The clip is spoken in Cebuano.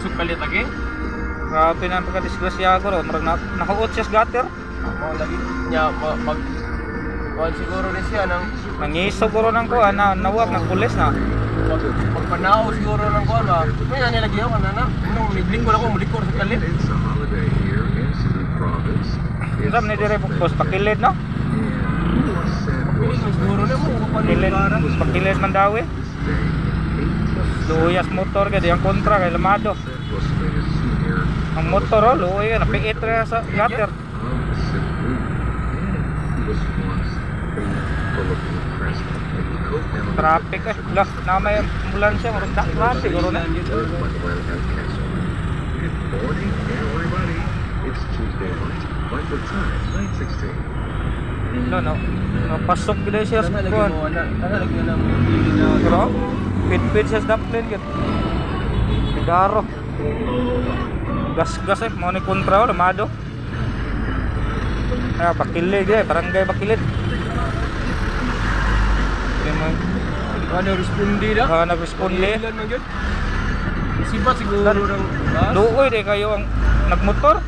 Diretso palit age. Grabe na ang pagka-disgrasya ko. Murag na, nahuot siya sa gutter. Mao lagi nya mag kuan siguro ni siya nang Nangisog ko ng kuan na nawag ng pulis na. Mag magpanao siguro ng kuan ba. May nani lagi ako na nung miglikor ako, mulikor sa kalit. It's a holiday here in Cebu Province. It's Sam ni dire boss pakilid no? And who was San Pili man siguro na mo kuan Pakilid, pakilid man daw eh. This day in 18 Luyas motor kay ang kontra kay lamado. San Josemaria Sr. Ang motor oh, luoy ka napiit ra sa gutter. Of Cebu. And he was once a Filipino president. And he co-founded Traffic eh. Lah, na may ambulansya, murag daklan siguro na. Manuel L. Quezon. Good morning, everybody. It's Tuesday night, Viper time, 9:16. No, no. Napasok gid siya sa Kana lagi kuan. mo ana, kana lagi na pili na. Pero pit-pit siya sa dumpling gid. Bigaro. Gas-gas eh, mo ni kontra oh, lamado. Ah, Bakilid eh, barangay Bakilid. Hindi mo Ano respondi na? ah, nagresponde. Ilan man gyud? Sibat siguro ng bus. Luoy di kayo ang nagmotor.